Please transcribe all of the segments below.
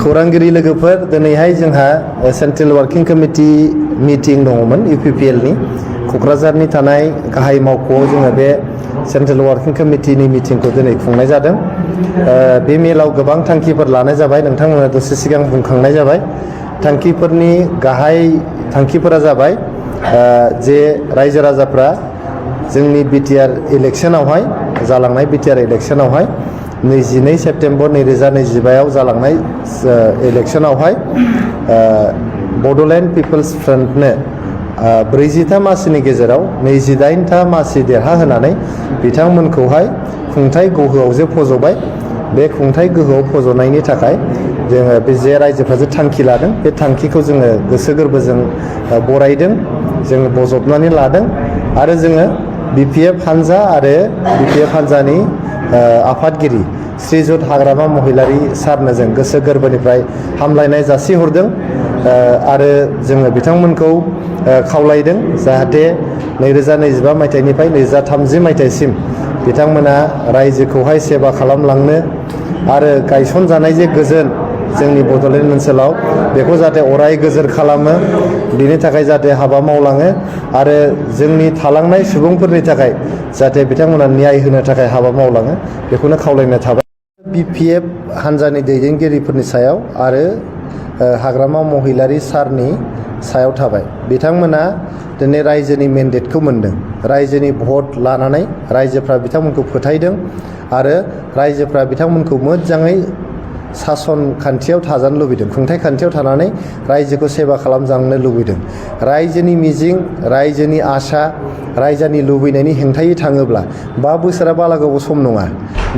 खौरांगिरि लोगोफोर दिनैहाय जोंहा सेन्ट्रेल वार्किं कमिटि मिटिं दङमोन UPPL नि क'क्राझारनि थानाय गाहाय मावख'आव जोङो बे सेन्ट्रेल वार्किं कमिटिनि मिटिंखौ दिनै खुंनाय जादों। बे मेलाव गोबां थांखिफोर लानाय जाबाय, नोंथांमोना दसे सिगां बुंखांनाय जाबाय। थांखिफोरनि गाहाय थांखिफोरा जाबाय जे रायजो राजाफ्रा जोंनि BTR इलेक्शनावहाय जालांनाय BTR इलेक्शनावहाय 22 सेप्तेम्बर 2025आव जालांनाय इलेक्शनावहाय बड'लेण्ड पिपल्स फ्रन्टनो 40था मासिनि गेजेराव 28था मासि देरहाहोनानै बिथांमोनखौहाय खुंथाय गोहोआव जे फज'बाय, बे खुंथाय गोहोआव फज'नायनि थाखाय जोङो बे जे रायजोफ्रा जे थांखि लादों, बे थांखिखौ जोङो गोसो गोरबोजों बरायदों, जोङो बजबनानै लादों आरो जोङो BPF हान्जा आरो BPF हान्जानि आफादगिरि श्रीजुत हाग्रामा महिलारि सारनो जों गोसो गोरबोनिफ्राय हामलायनाय जासिहरदों आरो जोङो बिथांमोनखौ खावलायदों जाहाथे 2025 मायथाइनिफ्राय 2030 मायथाइसिम बिथांमोना रायजोखौहाय सेवा खालामलांनो आरो गायसनजानाय जे गोजोन जोंनि बड'लेण्ड ओनसोलाव बेखौ जाहाथे अराय गोजोर खालामो, बिनि थाखाय जाहाथे हाबा मावलाङो आरो जोंनि थालांनाय सुबुंफोरनि थाखाय जाहाथे बिथांमोना न्याय होनो थाखाय हाबा मावलाङो, बेखौनो खावलायनाय थाबाय। BPF हान्जानि दैदेनगिरिफोरनि सायाव आरो हाग्रामा महिलारि सारनि सायाव थाबाय। बिथांमोना दिनै रायजोनि मेन्डेटखौ मोनदों, रायजोनि भट लानानै रायजोफ्रा बिथांमोनखौ फोथायदों आरो रायजोफ्रा बिथांमोनखौ मोजाङै सासन खान्थियाव थाजानो लुबैदों, खुंथाय खान्थियाव थानानै रायजोखौ सेवा खालामजानो लुबैदों। रायजोनि मिजिं, रायजोनि आसा, रायजोनि लुबैनायनि हेंथायै थाङोब्ला 5 बोसोरा बारा गोबाव सम नङा,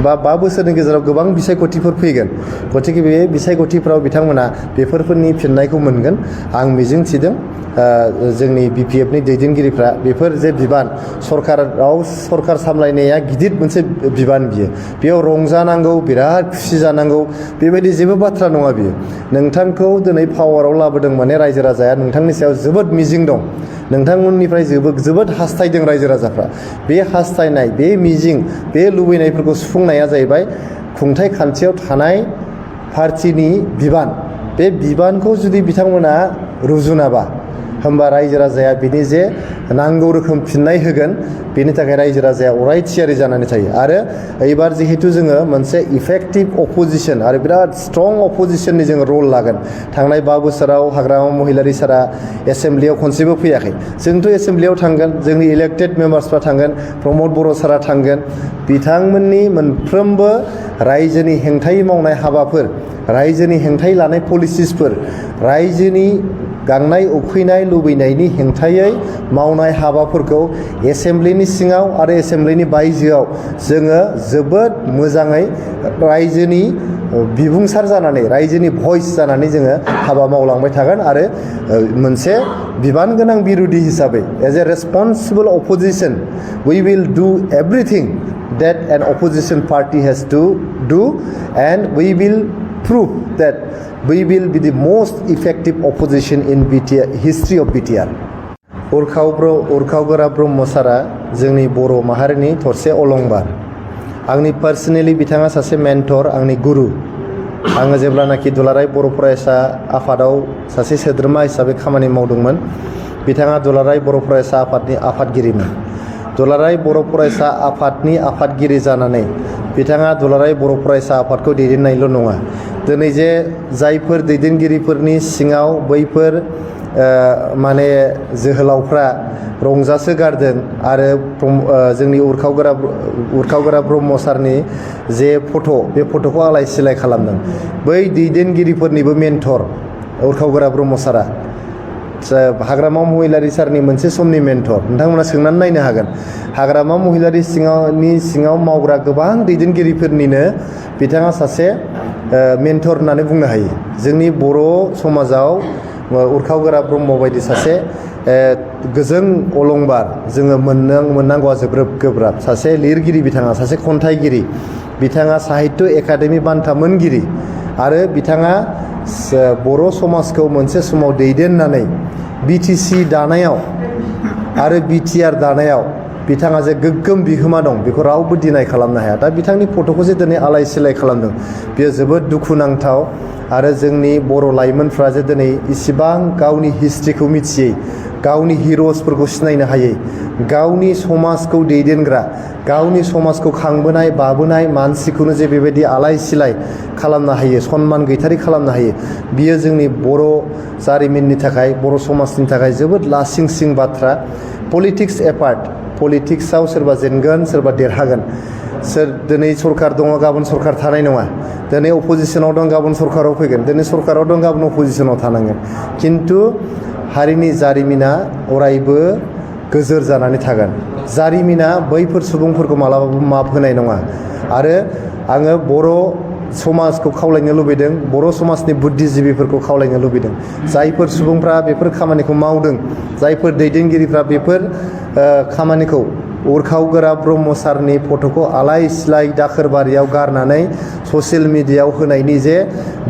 5 बोसोरनि गेजेराव गोबां बिसायख'थिफोर फैगोन। गतिके बे बिसायख'थिफ्राव बिथांमोना बेफोरनि फिननायखौ मोनगोन आं मिजिं थिदों। जोंनि BPFनि दैदेनगिरिफ्रा बेफोर जे बिबान, सरकार सामलायनाया गिदिर मोनसे बिबान बियो, बेयाव रंजानांगौ, बिराद खुसि जानांगौ, बेबायदि जेबो बाथ्रा नङा बियो। नोंथांखौ दिनै पावाराव लाबोदों माने रायजो राजाया नोंथांनि सायाव जोबोद मिजिं दं, नोंथांमोननिफ्राय जोबोद हास्थायदों रायजो राजाफ्रा। बे हास्थायनाय, बे मिजिं, बे लुबैनायफोरखौ सुफुंनाया जाहैबाय खुंथाय खान्थियाव थानाय पार्टिनि बिबान। बे बिबानखौ जुदि बिथांमोना रुजुनाबा होमबा रायजो राजाया बिनि जे नांगौ रोखोम फिननाय होगोन, बेनि थाखाय रायजो राजाया अराय थियारि जानानै थायो। आरो एबार जिहेतु जोङो मोनसे इफेक्टिभ अपोजिसन आरो बिराद स्ट्रं अपोजिसननि जोङो रल लागोन। थांनाय 5 बोसोराव हाग्रामा महिलारि सारा एसेम्ब्लियाव खनसेबो फैयाखै, जोंथ' एसेम्ब्लियाव थांगोन, जोंनि इलेक्टेड मेम्बार्सफ्रा थांगोन, प्रमद बर' सारा थांगोन। बिथांमोननि मोनफ्रोमबो रायजोनि हेंथायै मावनाय हाबाफोर, रायजोनि हेंथायै लानाय पलिसिसफोर, रायजोनि गांनाय उखैनाय लुबैनायनि हेंथायै मावनाय हाबाफोरखौ एसेम्ब्लिनि सिङाव आरो एसेम्ब्लिनि बायजोआव जोङो जोबोद मोजाङै रायजोनि बिबुंसार जानानै, रायजोनि भइस जानानै जोङो हाबा मावलांबाय थागोन आरो मोनसे बिबान गोनां बिरोधि हिसाबै as a रेसपन्सिबल opposition we will do everything that an opposition party has to do and we will prove that we will be the most effective opposition in history of BTR. उरखावगोरा ब्रह्म सारा जोंनि बर' माहारिनि थरसे अलंबार। आंनि पार्सनेलि बिथाङा सासे मेन्टर, आंनि गुरु। आङो जेब्लानाखि दुलाराय बर' फरायसा आफादाव सासे सोद्रोमा हिसाबै खामानि मावदोंमोन, बिथाङा दुलाराय बर' फरायसा आफादनि आफादगिरिमोन। दुलाराय बर' फरायसा आफादनि आफादगिरि जानानै बिथाङा दुलाराय बर' फरायसा आफादखौ दैदेननायल' नङा, दिनै जे जायफोर दैदेनगिरिफोरनि सिङाव बैफोर माने जोहोलावफ्रा रंजासो गारदों आरो जोंनि उरखावगोरा ब्रह्म सारनि जे फट', बे फट'खौ आलाय सिलाय खालामदों, बै दैदेनगिरिफोरनिबो मेन्टर उरखावगोरा ब्रह्म सारा हाग्रामा महिलारि सारनि मोनसे समनि मेन्टर। नोंथांमोना सोंनानै नायनो हागोन, हाग्रामा महिलारि सिङाव मावग्रा गोबां दैदेनगिरिफोरनिनो बिथाङा सासे मेन्टर होननानै बुंनो हायो। जोंनि बर' समाजाव उरखावगोरा ब्रह्म बायदि सासे गोजों अलंबार जोङो मोननांगौआ जोबोद गोब्राब। सासे लिरगिरि, बिथाङा सासे खन्थाइगिरि, बिथाङा साहित्य एकाडेमि बान्था मोनगिरि आरो बिथाङा बर' समाजखौ मोनसे समाव दैदेननानै BTC दानायाव आरो BTR दानायाव बिथाङा जे गोग्गोम बिहोमा दं बेखौ रावबो डिनाय खालामनो हाया। दा बिथांनि फट'खौ जे दिनै आलाय सिलाय खालामदों बेयो जोबोद दुखुनांथाव आरो जोंनि बर' लाइमोनफ्रा जे दिनै इसिबां गावनि हिस्ट्रिखौ मिथियै, गावनि हिर'सफोरखौ सिनायनो हायै, गावनि समाजखौ दैदेनग्रा, गावनि समाजखौ खांबोनाय बाबोनाय मानसिखौनो जे बेबायदि आलाय सिलाय खालामनो हायो, सनमान गैथारि खालामनो हायो, बियो जोंनि बर' जारिमिननि थाखाय, बर' समाजनि थाखाय जोबोद लासिंसिं बाथ्रा। पलिटिक्स एपार्ट, पलिटिक्सआव सोरबा जेनगोन सोरबा देरहागोन, दिनै सरकार दङ गाबोन सरकार थानाय नङा, दिनै अपोजिसनाव दं गाबोन सरकाराव फैगोन, दिनै सरकाराव दं गाबोन अपोजिसनाव थानांगोन, खिन्थु हारिनि जारिमिना अरायबो गोजोर जानानै थागोन। जारिमिना बैफोर सुबुंफोरखौ मालाबाबो माफ होनाय नङा। आरो आङो बर' समाजखौ खावलायनो लुबैदों, बर' समाजनि बुद्धिजिबिफोरखौ खावलायनो लुबैदों, जायफोर सुबुंफ्रा बेफोर खामानिखौ मावदों, जायफोर दैदेनगिरिफ्रा बेफोर खामानिखौ उरखावगोरा ब्रह्म सारनि फट'खौ आलाय सिलाय दाखोरबारियाव गारनानै ससियेल मिडियायाव होनायनि जे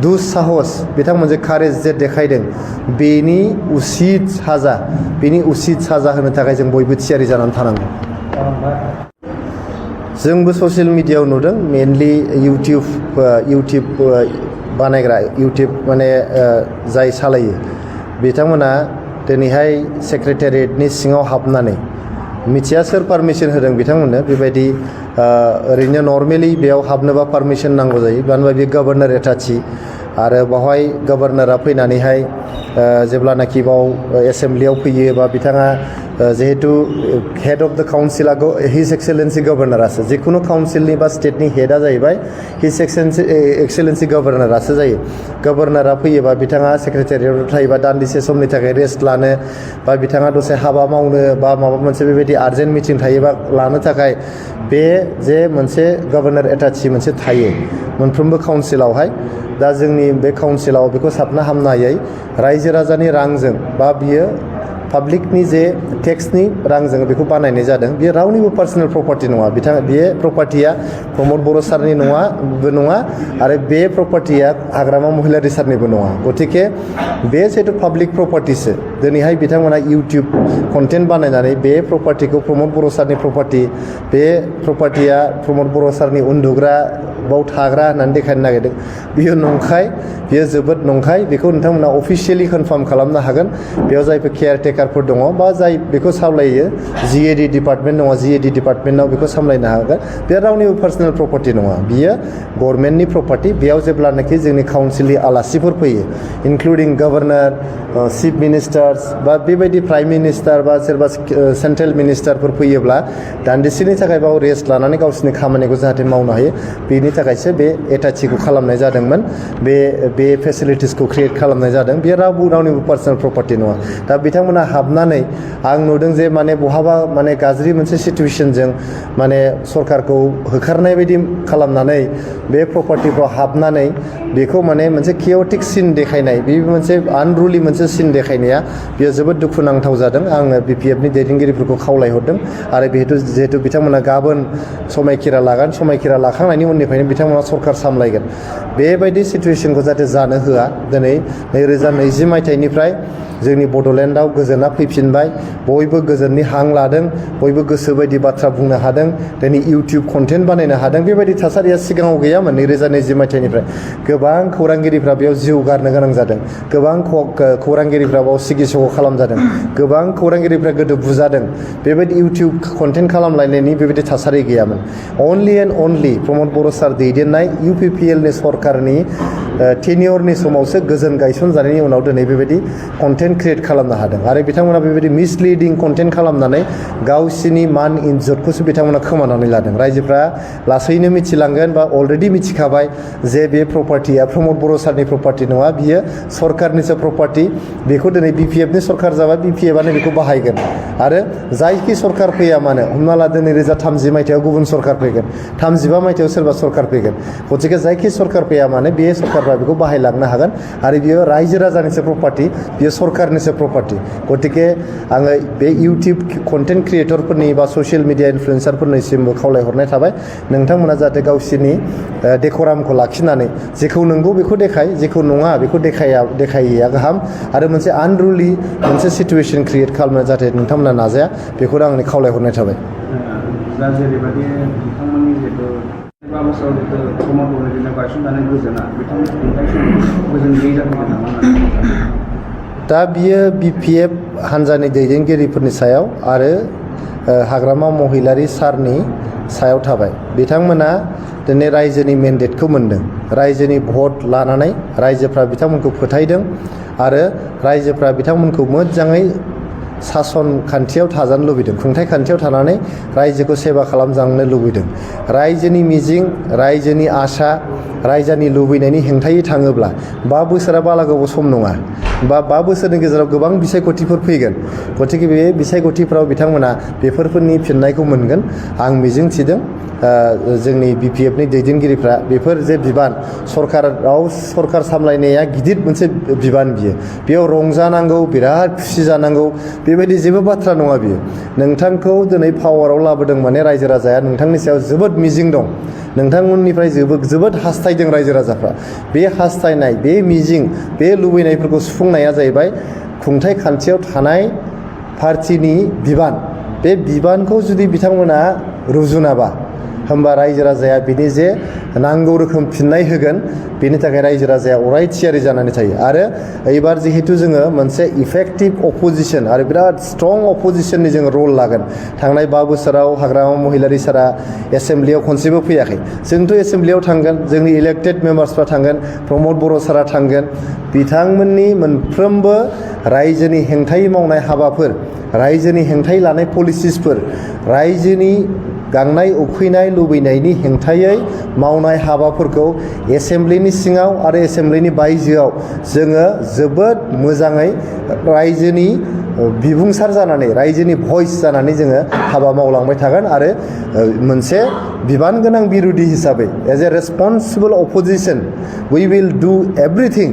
दुस्साहस, बिथांमोन जे कारेज जे देखायदों, बेनि उसित साजा होनो थाखाय जों बयबो थियारि जानानै थानांगौ। जोंबो ससियेल मिडियायाव नुदों, मेनलि इउटिउब बानायग्रा, इउटिउब माने जाय सालायो बिथांमोना दिनैहाय सेक्रेटारियेटनि सिङाव हाबनानै, मिथिया सोर पारमिसन होदों बिथांमोननो, बेबायदि ओरैनो नर्मेलि बेयाव हाबनोबा पारमिसन नांगौ जायो, मानो होनबा बे गभर्नर एटाचि, आरो बावहाय गभर्नरा फैनानैहाय जेब्लानाखि बाव एसेम्ब्लियाव फैयो बा बिथाङा जिहेतु हेड अफ द काउन्सिला हिज एक्सेलेन्सि गभर्नरासो, जिखुनु काउन्सिलनि बा स्टेटनि हेडआ जाहैबाय हिज एक्सेलेन्सि गभर्नरासो जायो। गभर्नरा फैयोबा बिथाङा सेक्रेटारियेटआव थायोबा दान्दिसे समनि थाखाय रेस्ट लानो, बा बिथाङा दसे हाबा मावनो, बा माबा मोनसे बेबायदि आर्जेन्ट मिटिं थायोबा लानो थाखाय बे जे मोनसे गभर्नर एटाचि मोनसे थायो मोनफ्रोमबो काउन्सिलावहाय। दा जोंनि बे काउन्सिलाव बेखौ साबना हामनायै रायजो राजानि रांजों बा बियो पाब्लिकनि जे टेक्सनि रांजों बेखौ बानायनाय जादों। बेयो रावनिबो पार्सनेल प्रपार्टि नङा, बे प्रपार्टिया प्रमद बर' सारनि नङा आरो बे प्रपार्टिया हाग्रामा महिलारि सारनिबो नङा। गतिके बे जिहेतु पाब्लिक प्रपार्टिसो, दिनैहाय बिथांमोना इउटिउब कन्टेन्ट बानायनानै बे प्रपार्टिखौ प्रमद बर' सारनि प्रपार्टि, बे प्रपार्टिया प्रमद बर' सारनि उन्दुग्रा बाव थाग्रा होननानै देखायनो नागिरदों। बियो नंखाय, बियो जोबोद नंखाय। बेखौ नोंथांमोना अफिसियेलि कनफार्म खालामनो हागोन। बेयाव जायफोर केयारटेकारफोर दङ बा जाय बेखौ सामलायो, जिएडि डिपार्टमेन्ट दङ, जिएडि डिपार्टमेन्टआव बेखौ सामलायनो हागोन। बे रावनिबो पार्सनेल प्रपार्टि नङा, बियो गभर्नमेन्टनि प्रपार्टि। बेयाव जेब्लानाखि जोंनि काउन्सिलनि आलासिफोर फैयो, इनक्लुडिं गभर्नर, चिफ मिनिस्टार्स बा बेबायदि प्राइम मिनिस्टार बा सोरबा सेन्ट्रेल मिनिस्टारफोर फैयोब्ला दान्दिसेनि थाखाय बाव रेस्ट लानानै गावसोरनि खामानिखौ जाहाथे मावनो हायो, बेनि थाखायसो बे एटाचिखौ खालामनाय जादोंमोन, बे फेसिलिटिसखौ क्रिएट खालामनाय जादों। बे रावनिबो पार्सनेल प्रपार्टि नङा। दा बिथांमोना हाबनानै, आं नुदों जे माने बहाबा माने गाज्रि मोनसे सिटुएसनजों माने सरकारखौ होखारनाय बायदि खालामनानै बे प्रपार्टिफ्राव हाबनानै बेखौ माने मोनसे केअटिक सिन देखायनाय, बे मोनसे आनरुलि मोनसे सिन देखायनाया बेयो जोबोद दुखुनांथाव जादों। आङो बिपिएफनि दैदेनगिरिफोरखौ खावलायहरदों आरो जिहेतु बिथांमोना गाबोन समायखिरा लागोन, समायखिरा लाखांनायनि उननिफ्रायनो बिथांमोना सरकार सामलायगोन। बेबायदि सिटुएसनखौ जाहाथे जानो होआ। दिनै 2020 मायथाइनिफ्राय जोंनि बड'लेण्डआव गोजोना फैफिनबाय, बयबो गोजोननि हां लादों, बयबो गोसो बायदि बाथ्रा बुंनो हादों, दिनै इउटिउब कन्टेन्ट बानायनो हादों। बेबायदि थासारिया सिगाङाव गैयामोन। 2020 मायथाइनिफ्राय गोबां खौरांगिरिफ्रा बेयाव जिउ गारनो गोनां जादों, गोबां खौरांगिरिफ्रा बेयाव सिगिसख' खालामजादों, गोबां खौरांगिरिफ्रा गोदो बुजादों। बेबायदि इउटिउब कन्टेन्ट खालामलायनायनि बेबायदि थासारि गैयामोन। अनलि एन्ड अनलि प्रमद बर' सार दैदेननाय इउपिपिएलनि सरकारनि टेनियरनि समावसो गोजोन गायसनजानायनि उनाव दिनै बेबायदि कन्टेन्ट क्रिएट खालामनो हादों। आरो बिथांमोना बेबायदि मिसलिडिं कन्टेन्ट खालामनानै गावसिनि मान इज्जतखौसो बिथांमोना खोमानानै लादों। रायजोफ्रा लासैनो मिथिलांगोन बा अलरेडि मिथिखाबाय जे बे प्रपार्टिया प्रमद बर' सारनि प्रपार्टि नङा, बियो सरकारनिसो प्रपार्टि। बेखौ दिनै बिपिएफनि सरकार जाबाय, बिपिएफआनो बेखौ बाहायगोन। आरो जायखि सरकार फैया मानो, हमना ला 2030 मायथाइयाव गुबुन सरकार फैगोन, 35 मायथाइयाव सोरबा सरकार फैगोन, गतिके जायखि सरकार फैया मानो बे सरकारफ्रा बेखौ बाहायलांनो हागोन। आरो बियो रायजो राजानिसो प्रपार्टि, बियो सरकारनिसो प्रपार्टि। गतिके आङो बे इउटिउब कन्टेन्ट क्रिएटरफोरनि बा ससियेल मिडिया इनफ्लुएन्सारफोरनिसिमबो खावलायहरनाय थाबाय, नोंथांमोना जाहाथे गावसिनि डेक'रामखौ लाखिनानै जेखौ नंगौ बेखौ देखाय, जेखौ नङा बेखौ देखायैया गाहाम। आरो मोनसे आनरुलि मोनसे सिटुएसन क्रिएट खालामनो जाहाथे नोंथांमोना नाजाया, बेखौनो आंनि खावलायहरनाय थाबाय। दा जेरैबायदि बिथांमोननि जितु 5 बोसोराव जितु प्रमद बर'जोंनो गायसनजानाय गोजोना बिथांमोननि खुंथाय समाव गोजोन गैयै जादोंमोन नामा होननानै दा बियो BPF हान्जानि दैदेनगिरिफोरनि सायाव आरो हाग्रामा महिलारी सारनि सायाव थाबाय। बिथांमोना दिनै रायजोनि मेन्डेटखौ मोनदों, रायजोनि भट लानानै रायजोफ्रा बिथांमोनखौ फोथायदों आरो रायजोफ्रा बिथांमोनखौ मोजाङै सासन खान्थियाव थाजानो लुबैदों, खुंथाय खान्थियाव थानानै रायजोखौ सेबा खालामजानो लुबैदों। रायजोनि मिजिं, रायजोनि आसा, रायजोनि लुबैनायनि हेंथायै थाङोब्ला 5 बोसोरा बारा गोबाव सम नङा, 5 बोसोरनि गेजेराव गोबां बिसायख'थिफोर फैगोन। गतिके बे बिसायख'थिफ्राव बिथांमोना बेफोरनि फिननायखौ मोनगोन आं मिजिं थिदों। जोंनि BPFनि दैदेनगिरिफ्रा बेफोर जे बिबान, सरकार सामलायनाया गिदिर मोनसे बिबान बियो, बेयाव रंजानांगौ, बिराद खुसि जानांगौ, बेबायदि जेबो बाथ्रा नङा बियो। नोंथांखौ दिनै पावाराव लाबोदों माने रायजो राजाया नोंथांनि सायाव जोबोद मिजिं दं, नोंथांमोननिफ्राय जोबोद हास्थायदों रायजो राजाफ्रा। बे हास्थायनाय, बे मिजिं, बे लुबैनायफोरखौ सुफुंनाया जाहैबाय खुंथाय खान्थियाव थानाय पार्टिनि बिबान। बे बिबानखौ जुदि बिथांमोना रुजुनाबा होमबा रायजो राजाया बिनि जे नांगौ रोखोम फिननाय होगोन, बेनि थाखाय रायजो राजाया अराय थियारि जानानै थायो। आरो एबार जिहेतु जोङो मोनसे इफेक्टिभ अपोजिसन आरो बिराद स्ट्रं अपोजिसननि जोङो रल लागोन। थांनाय 5 बोसोराव हाग्रामा महिलारी सारा एसेम्ब्लियाव खनसेबो फैयाखै, जोंथ' एसेम्ब्लियाव थांगोन, जोंनि इलेक्टेड मेम्बार्सफ्रा थांगोन, प्रमद बर' सारा थांगोन। बिथांमोननि मोनफ्रोमबो रायजोनि हेंथायै मावनाय हाबाफोर, रायजोनि हेंथायै लानाय पलिसिसफोर, रायजोनि गांनाय उखैनाय लुबैनायनि हेंथायै मावनाय हाबाफोरखौ एसेम्ब्लिनि सिङाव आरो एसेम्ब्लिनि बायजोआव जोङो जोबोद मोजाङै रायजोनि बिबुंसार जानानै, रायजोनि भइस जानानै जोङो हाबा मावलांबाय थागोन। आरो मोनसे बिबान गोनां बिरोधि हिसाबै as a रेसपन्सिबल opposition we will do everything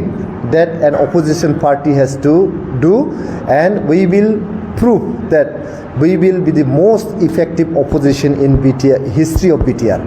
that an opposition party has to do, and we will prove that we will be the most effective opposition in BTR, history of BTR.